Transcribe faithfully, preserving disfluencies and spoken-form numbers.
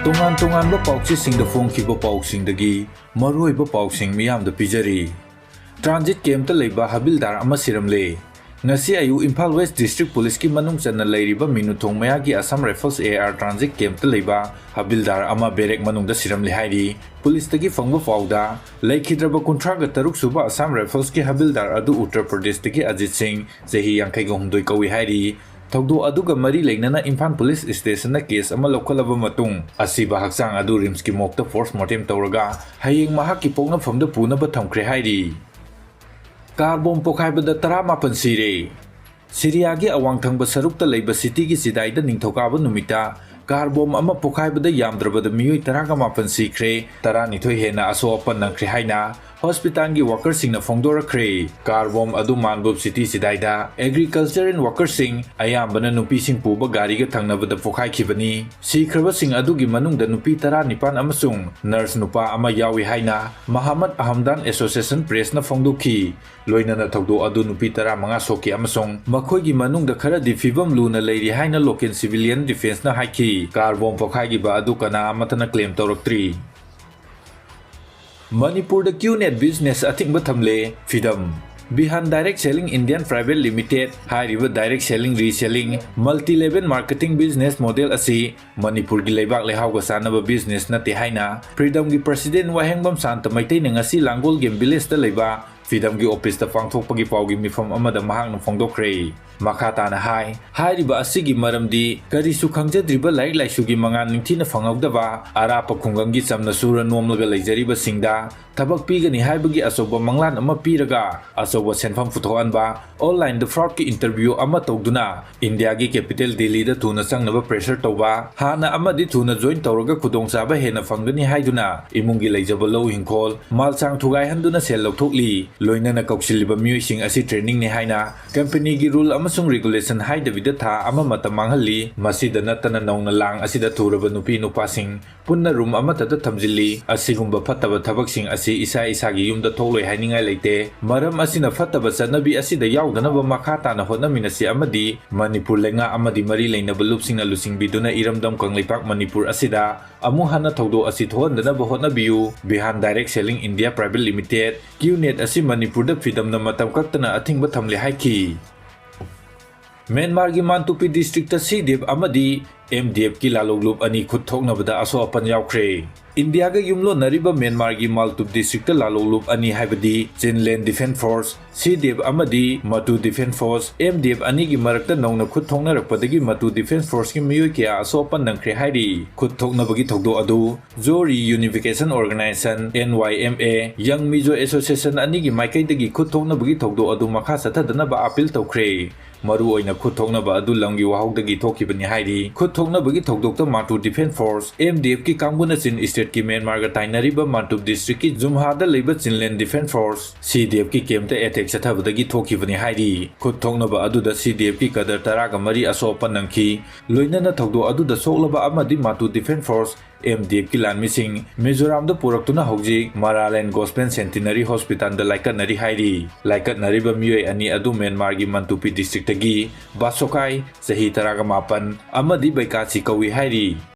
ꯇꯣꯉꯥꯟ ꯇꯣꯉꯥꯟꯕ ꯄꯥꯎꯆꯦꯁꯤꯡꯗ ꯐꯣꯡꯈꯤꯕ ꯄꯥꯎꯁꯤꯡꯗꯒꯤ ꯃꯔꯨꯑꯣꯏꯕ ꯄꯥꯎꯁꯤꯡ ꯃꯤꯌꯥꯝꯗ ꯄꯤꯖꯔꯤ꯫ ꯇ꯭ꯔꯥꯟꯖꯤꯠ ꯀꯦꯝꯞꯇ ꯂꯩꯕ ꯍꯕꯤꯜꯗꯥꯔ ꯑꯃ ꯁꯤꯔꯝꯂꯦ꯫ ꯉꯁꯤ ꯑꯌꯨꯛ ꯏꯝꯐꯥꯜ ꯋꯦꯁ ꯗꯤꯁꯇ꯭ꯔꯤꯛ ꯄꯨꯂꯤꯁꯀꯤ ꯃꯅꯨꯡ ꯆꯟꯅ ꯂꯩꯔꯤꯕ ꯃꯤꯅꯨꯊꯣꯡ ꯃꯌꯥꯒꯤ ꯑꯁꯥꯝ ꯔꯥꯏꯐꯜꯁ AR ꯇ꯭ꯔꯥꯟꯖꯤꯠ ꯀꯦꯝꯞꯇ ꯂꯩꯕ ꯍꯕꯤꯜꯗꯥꯔ ꯑꯃ ꯕꯦꯔꯦꯛ ꯃꯅꯨꯡꯗ ꯁꯤꯔꯝꯂꯦ ꯍꯥꯏꯔꯤ꯫ ꯄꯨꯂꯤꯁꯇꯒꯤ ꯐꯪꯕ ꯄꯥꯎꯗ, ꯂꯩꯈꯤꯗ꯭ꯔꯕ ꯀꯨꯟꯊ꯭ꯔꯥꯒ ꯇꯔꯨꯛ ꯁꯨꯕ ꯑꯁꯥꯝ ꯔꯥꯏꯐꯜꯁꯀꯤ ꯍꯕꯤꯜꯗꯥꯔ ꯑꯗꯨ ꯎꯠꯇꯔ ꯄ꯭ꯔꯗꯦꯁꯇꯒꯤ ꯑꯖꯤꯠ ꯁꯤꯡ, ꯆꯍꯤ ꯌꯥꯡꯈꯩꯒ ꯍꯨꯝꯗꯣꯏ ꯀꯧꯏ ꯍꯥꯏꯔꯤ꯫ ꯊꯧꯗꯣꯛ ꯑꯗꯨꯒ ꯃꯔꯤ ꯂꯩꯅꯅ ꯏꯝꯐꯥꯜ ꯄꯨꯂꯤꯁ ꯁ꯭ꯇꯦꯁꯟꯅ ꯀꯦꯁ ꯑꯃ ꯂꯧꯈꯠꯂꯕ ꯃꯇꯨꯡ, ꯑꯁꯤꯕ ꯍꯛꯆꯥꯡ ꯑꯗꯨ ꯔꯤꯝꯁꯀꯤ ꯃꯣꯔꯒꯇ ꯄꯣꯁꯃꯣꯔꯇꯦꯝ ꯇꯧꯔꯒ ꯍꯌꯦꯡ ꯃꯍꯥꯛꯀꯤ ꯄꯣꯛꯅꯐꯝꯗ ꯄꯨꯅꯕ ꯊꯝꯈ꯭ꯔꯦ ꯍꯥꯏꯔꯤ꯫ ꯀꯥꯔ ꯕꯣꯝ ꯄꯣꯈꯥꯏꯕꯗ ꯇꯔꯥꯃꯥꯄꯟ ꯁꯤꯔꯦ꯫ ꯁꯤꯔꯤꯌꯥꯒꯤ ꯑꯋꯥꯡ ꯊꯪꯕ ꯁꯔꯨꯛꯇ ꯂꯩꯕ ꯁꯤꯇꯤꯒꯤ ꯆꯤꯗꯥꯏꯗ ꯅꯤꯡꯊꯧꯀꯥꯕ ꯅꯨꯃꯤꯠꯇ ꯀꯥꯔ ꯕꯣꯝ ꯑꯃ ꯄꯣꯈꯥꯏꯕꯗ ꯌꯥꯝꯗ꯭ꯔꯕꯗ ꯃꯤꯑꯣꯏ ꯇꯔꯥꯒ ꯃꯥꯄꯟ ꯁꯤꯈ꯭ꯔꯦ, ꯇꯔꯥꯅꯤꯊꯣꯏ ꯍꯦꯟꯅ ꯑꯁꯣꯛ ꯑꯄꯟ ꯅꯪꯈ꯭ꯔꯦ ꯍꯥꯏꯅ ꯍꯣꯁꯄꯤꯇꯥꯜꯒꯤ ꯋꯥꯀꯔꯁꯤꯡꯅ ꯐꯣꯡꯗꯣꯔꯛꯈ꯭ꯔꯦ꯫ ꯀꯥꯔ ꯕꯣꯝ ꯑꯗꯨ ꯃꯥꯟꯕꯨꯞ ꯁꯤꯇꯤ ꯆꯤꯗꯥꯏꯗ ꯑꯦꯒ꯭ꯔꯤꯀꯜꯆꯔꯦꯜ ꯋꯥꯀꯔꯁꯤꯡ, ꯑꯌꯥꯝꯕꯅ ꯅꯨꯄꯤꯁꯤꯡ ꯄꯨꯕ ꯒꯥꯔꯤꯒ ꯊꯪꯅꯕꯗ ꯄꯣꯈꯥꯏꯈꯤꯕꯅꯤ꯫ ꯁꯤꯈ꯭ꯔꯕꯁꯤꯡ ꯑꯗꯨꯒꯤ ꯃꯅꯨꯡꯗ ꯅꯨꯄꯤ ꯇꯔꯥꯅꯤꯄꯥꯟ ꯑꯃꯁꯨꯡ ꯅꯔꯁ ꯅꯨꯄꯥ ꯑꯃ ꯌꯥꯎꯏ ꯍꯥꯏꯅ ꯃꯍꯥꯃꯠ ꯑꯍꯝꯗꯥꯟ ꯑꯦꯁꯣꯁꯤꯌꯦꯁꯟ ꯄ꯭ꯔꯦꯁꯅ ꯐꯣꯡꯗꯣꯛꯈꯤ꯫ ꯂꯣꯏꯅꯅ ꯊꯧꯗꯣꯛ ꯑꯗꯨ ꯅꯨꯄꯤ ꯇꯔꯥꯃꯉꯥ ꯁꯣꯛꯈꯤ ꯑꯃꯁꯨꯡ ꯃꯈꯣꯏꯒꯤ ꯃꯅꯨꯡꯗ ꯈꯔꯗꯤ ꯐꯤꯕꯝ ꯂꯨꯅ ꯂꯩꯔꯤ ꯍꯥꯏꯅ ꯂꯣꯀꯦꯜ ꯁꯤꯚꯤꯂꯤꯌꯟ ꯗꯤꯐꯦꯟꯁꯅ ꯍꯥꯏꯈꯤ꯫ ꯀꯥꯔ ꯕꯣꯝ ꯄꯣꯈꯥꯏꯈꯤꯕ ꯑꯗꯨ ꯀꯅꯥ ꯑꯃꯠꯇꯅ ꯀ꯭ꯂꯦꯝ ꯇꯧꯔꯛꯇ꯭ꯔꯤ꯫ ꯃꯅꯤꯄꯨꯔꯗ QNet ꯕꯤꯖꯤꯅꯦꯁ ꯑꯊꯤꯡꯕ ꯊꯝꯂꯦ꯫ ꯐꯤꯗꯝ꯫ Vihaan direct selling Indian private limited ꯍꯥꯏꯔꯤꯕ direct selling reselling multi level marketing business model ꯑꯁꯤ ꯃꯅꯤꯄꯨꯔꯒꯤ ꯂꯩꯕꯥꯛ ꯂꯩꯍꯥꯎꯒ ꯆꯥꯟꯅꯕ ꯕꯤꯖꯤꯅꯦꯁ ꯅꯠꯇꯦ ꯍꯥꯏꯅ ꯐ꯭ꯔꯤꯗꯝꯒꯤ ꯄ꯭ꯔꯁꯤꯗꯦꯟ ꯋꯥꯍꯦꯡꯕꯝ ꯁꯥꯟꯇ ꯃꯩꯇꯩꯅ ꯉꯁꯤ ꯂꯥꯡꯒꯣꯜ ꯒꯦꯝ ꯚꯤꯂꯦꯖꯇ ꯂꯩꯕ ꯐꯤꯗꯝꯒꯤ ꯑꯣꯐꯤꯁꯇ ꯄꯥꯡꯊꯣꯛꯄꯒꯤ ꯄꯥꯎꯒꯤ ꯃꯤꯐꯝ ꯑꯃꯗ ꯃꯍꯥꯛꯅ ꯐꯣꯡꯗꯣꯛꯈ꯭ꯔꯦ꯫ ꯃꯈꯥ ꯇꯥꯅ ꯍꯥꯏ, ꯍꯥꯏꯔꯤꯕ ꯑꯁꯤꯒꯤ ꯃꯔꯝꯗꯤ ꯀꯔꯤꯁꯨ ꯈꯪꯖꯗ꯭ꯔꯤꯕ ꯂꯥꯏꯔꯤꯛ ꯂꯥꯏꯁꯨꯒꯤ ꯃꯉꯥꯜ ꯅꯤꯡꯊꯤꯅ ꯐꯪꯍꯧꯗꯕ ꯑꯔꯥꯞꯄ ꯈꯨꯡꯒꯪꯒꯤ ꯆꯝꯅ ꯁꯨꯔ ꯅꯣꯝꯂꯒ ꯂꯩꯖꯔꯤꯕꯁꯤꯡꯗ ꯊꯕꯛ ꯄꯤꯒꯅꯤ ꯍꯥꯏꯕꯒꯤ ꯑꯆꯧꯕ ꯃꯪꯂꯥꯟ ꯑꯃ ꯄꯤꯔꯒ ꯑꯆꯧꯕ ꯁꯦꯟꯐꯝ ꯄꯨꯊꯣꯛꯍꯟꯕ, ꯑꯣꯟꯂꯥꯏꯟꯗ ꯐ꯭ꯔꯣꯗꯀꯤ ꯏꯟꯇꯔꯚ꯭ꯌꯨ ꯑꯃ ꯇꯧꯗꯨꯅ ꯏꯟꯗꯤꯌꯥꯒꯤ ꯀꯦꯄꯤꯇꯦꯜ ꯗꯤꯜꯂꯤꯗ ꯊꯨꯅ ꯆꯪꯅꯕ ꯄ꯭ꯔꯦꯁꯔ ꯇꯧꯕ, ꯍꯥꯟꯅ ꯑꯃꯗꯤ ꯊꯨꯅ ꯖꯣꯏꯟ ꯇꯧꯔꯒ ꯈꯨꯗꯣꯡꯆꯥꯕ ꯍꯦꯟꯅ ꯐꯪꯒꯅꯤ ꯍꯥꯏꯗꯨꯅ ꯏꯃꯨꯡꯒꯤ ꯂꯩꯖꯕ ꯂꯧ ꯏꯪꯈꯣꯜ, ꯃꯥꯜꯁꯥꯡ ꯊꯨꯒꯥꯏꯍꯟꯗꯨꯅ ꯁꯦꯜ ꯂꯧꯊꯣꯛꯂꯤ꯫ ꯂꯣꯏꯅꯅ ꯀꯧꯁꯤꯜꯂꯤꯕ ꯃꯤꯑꯣꯏꯁꯤꯡ ꯑꯁꯤ trainingꯅꯤ ꯍꯥꯏꯅ companyꯒꯤ rule ꯑꯃꯁꯨꯡ regulation ꯍꯥꯏꯗꯕꯤꯗ ꯊꯥ ꯑꯃ ꯃꯇꯝ ꯃꯥꯡꯍꯜꯂꯤ꯫ ꯃꯁꯤꯗ ꯅꯠꯇꯅ ꯅꯧꯅ ꯂꯥꯡ ꯑꯁꯤꯗ ꯊꯨꯔꯕ ꯅꯨꯄꯤ ꯅꯨꯄꯥꯁꯤꯡ ꯄꯨꯟꯅ room ꯑꯃꯠꯇꯗ ꯊꯝꯖꯤꯜꯂꯤ꯫ ꯑꯁꯤꯒꯨꯝꯕ ꯐꯠꯇꯕ ꯊꯕꯛꯁꯤꯡ ꯑꯁꯤ ꯏꯁꯥ ꯏꯁꯥꯒꯤ ꯌꯨꯝꯗ ꯊꯣꯛꯂꯣꯏ ꯍꯥꯏꯅꯤꯡꯉꯥꯏ ꯂꯩꯇꯦ꯫ ꯃꯔꯝ ꯑꯁꯤꯅ ꯐꯠꯇꯕ ꯆꯠꯅꯕꯤ ꯑꯁꯤꯗ ꯌꯥꯎꯗꯅꯕ ꯃꯈꯥ ꯇꯥꯅ ꯍꯣꯠꯅꯃꯤꯟꯅꯁꯤ ꯑꯃꯗꯤ ꯃꯅꯤꯄꯨꯔ ꯂꯩꯉꯥꯛ ꯑꯃꯗꯤ ꯃꯔꯤ ꯂꯩꯅꯕ ꯂꯨꯞꯁꯤꯡꯅ ꯂꯨꯆꯤꯡꯕꯤꯗꯨꯅ ꯏꯔꯝꯗꯝ ꯀꯪꯂꯩꯄꯥꯛ ꯃꯅꯤꯄꯨꯔ ꯑꯁꯤꯗ ꯑꯃꯨꯛ ꯍꯟꯅ ꯊꯧꯗꯣꯛ ꯑꯁꯤ ꯊꯣꯛꯍꯟꯗꯅꯕ ꯍꯣꯠꯅꯕꯤꯌꯨ꯫ Vihan Direct Selling India Private Limited, QNet ꯑꯁꯤ ꯃꯅꯤꯄꯨꯔꯗ ꯐꯤꯗꯝꯅ ꯃꯇꯝ ꯀꯛꯇꯅ ꯑꯊꯤꯡꯕ ꯊꯝꯂꯦ ꯍꯥꯏꯈꯤ꯫ ꯃ꯭ꯌꯥꯟꯃꯥꯔꯒꯤ ꯃꯥꯟꯇꯨꯄꯤ districtꯇ CDF ꯑꯃꯗꯤ MDFꯀꯤ ꯂꯥꯂꯣꯡꯂꯨꯞ ꯑꯅꯤ ꯈꯨꯠ ꯊꯣꯛꯅꯕꯗ ꯑꯁꯣꯛ ꯑꯄꯟ ꯌꯥꯎꯈ꯭ꯔꯦ꯫ ꯏꯟꯗꯤꯌꯥꯒ ꯌꯨꯝꯂꯣꯟꯅꯔꯤꯕ ꯃ꯭ꯌꯥꯟꯃꯥꯔꯒꯤ ꯃꯥꯜꯇꯨꯞ districtꯇ ꯂꯥꯂꯣꯡꯂꯨꯞ ꯑꯅꯤ ꯍꯥꯏꯕꯗꯤ Chinland Defence Force, CDF ꯑꯃꯗꯤ Matu Defence Force, MDF ꯑꯅꯤꯒꯤ ꯃꯔꯛꯇ ꯅꯧꯅ ꯈꯨꯠ ꯊꯣꯛꯅꯔꯛꯄꯗꯒꯤ Matu Defence Forceꯀꯤ ꯃꯤꯑꯣꯏ ꯀꯌꯥ ꯑꯁꯣꯛ ꯑꯄꯟ ꯅꯪꯈ꯭ꯔꯦ ꯍꯥꯏꯔꯤ꯫ ꯈꯨꯠ ꯊꯣꯛꯅꯕꯒꯤ ꯊꯧꯗꯣꯛ ꯑꯗꯨ Zo Reunification Organization, NYMA, Young Mizo Association ꯑꯅꯤꯒꯤ ꯃꯥꯏꯀꯩꯗꯒꯤ ꯈꯨꯠ ꯊꯣꯛꯅꯕꯒꯤ ꯊꯧꯗꯣꯛ ꯑꯗꯨ ꯃꯈꯥ ꯆꯠꯊꯗꯅꯕ appeal ꯇꯧꯈ꯭ꯔꯦ꯫ ꯃꯔꯨꯑꯣꯏꯅ ꯈꯨꯠ ꯊꯣꯛꯅꯕ ꯑꯗꯨ ꯂꯝꯒꯤ ꯋꯥꯍꯧꯗꯒꯤ ꯊꯣꯛꯈꯤꯕꯅꯤ ꯍꯥꯏꯔꯤ꯫ ꯈꯨꯠ ꯊꯣꯛꯅꯕꯒꯤ ꯊꯧꯗꯣꯛꯇ Matu Defence Force, MDFꯀꯤ ꯀꯥꯡꯕꯨꯅ ꯆꯤꯟ stateꯀꯤ ꯃ꯭ꯌꯥꯟꯃꯥꯔꯒ ꯇꯥꯏꯅꯔꯤꯕ ꯃꯥꯟꯇꯨꯞ districtꯀꯤ ꯖꯨꯝꯍꯥꯗ ꯂꯩꯕ Chinland Defence Force, CDFꯀꯤ campꯇ attack ꯆꯠꯊꯕꯗꯒꯤ ꯊꯣꯛꯈꯤꯕꯅꯤ ꯍꯥꯏꯔꯤ꯫ ꯈꯨꯠ ꯊꯣꯛꯅꯕ ꯑꯗꯨꯗ CDFꯀꯤ cadre ꯇꯔꯥꯒ ꯃꯔꯤ ꯑꯁꯣꯛ ꯑꯄꯟ ꯅꯪꯈꯤ꯫ ꯂꯣꯏꯅꯅ ꯊꯧꯗꯣꯛ ꯑꯗꯨꯗ ꯁꯣꯛꯂꯕ ꯑꯃꯗꯤ Matu Defence Force, MDFꯀꯤ ꯂꯥꯟꯃꯤꯁꯤꯡ ꯃꯤꯖꯣꯔꯥꯝꯗ ꯄꯨꯔꯛꯇꯨꯅ ꯍꯧꯖꯤꯛ Maraland Gospel Centenary Hospitalꯗ ꯂꯥꯏꯀꯠꯅꯔꯤ ꯍꯥꯏꯔꯤ꯫ ꯂꯥꯏꯀꯠꯅꯔꯤꯕ ꯃꯤꯑꯣꯏ ꯑꯅꯤ ꯑꯗꯨ ꯃ꯭ꯌꯥꯟꯃꯥꯔꯒꯤ ꯃꯟꯇꯨꯄꯤ districtꯇꯒꯤ ꯕꯥꯁꯣꯀꯥꯏ, ꯆꯍꯤ ꯇꯔꯥꯒ ꯃꯥꯄꯟ, ꯑꯃꯗꯤ ꯕꯩꯀꯥꯁꯤ ꯀꯧꯏ ꯍꯥꯏꯔꯤ꯫